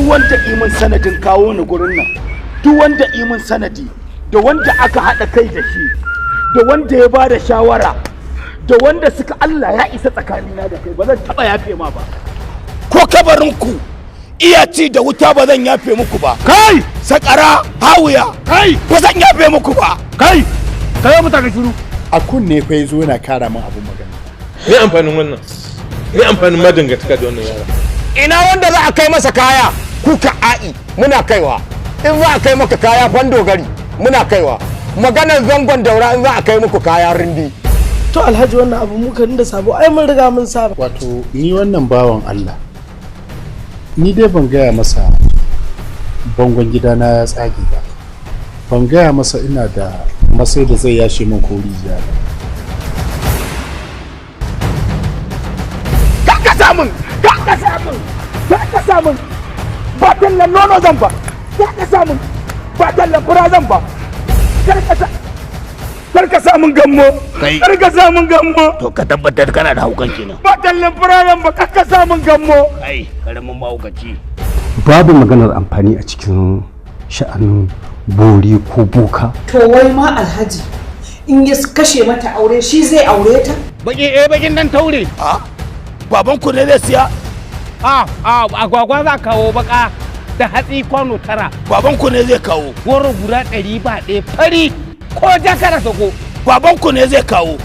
Duk wanda imin sanadin kawo ni gurin nan, duk wanda imin sanadi, da wanda aka haɗa kai da shi, da wanda ya ba da shawara, da wanda suka, Allah ya isa tsakanina da kai, ba zan taɓa yafe ma ba. Ko kabarinku iya ci da wuta, ba zan yafe muku ba. Kai! Sakara hawiya! Kai! Ba zan yafe muku ba. Kai, kai mutane, shiru. A kunne fa yazo yana kara min abun magana. Me amfanin wannan? Me amfanin ma dangantaka da wannan yara? Ina wanda za a kai masa kaya kuka a'i, muna kaiwa. In za a kai maka kaya Fandogari, muna kaiwa. Maganar Zangon Daura, in za a kai muku kaya Rindi. To Alhaji, wannan abu muka da sabo, ai mun riga mun saba. Wato ni wannan bawan Allah, ni dai ban gaya masa bangon gidana ya tsage ba, ban gaya masa ina da masai da zai yashe min ko rijiya ba. Ka samun, ka samun, ka samun. Ba tallan nono zan ba, ka samun. Ba tallan fura zan ba. Kar ka samun gammo. Kar ka samun gammo. To ka tabbatar kana da haukan kenan. Ba tallan fura zan ba, kar ka samun gammo. Kai, karamin mahaukaci. Babu maganar amfani a cikin sha'anin bori ko boka. To wai ma Alhaji, in ya kashe mata aure, shi zai aure ta? Baki, eh, bakin dan taure. A baban ku ne zai siya? A a agwagwa za kawo baka da hatsi kwano 9. Baban ku ne zai kawo? Goro guda 100 ba ɗaya, fari ko jakara sako. Baban ku ne zai kawo?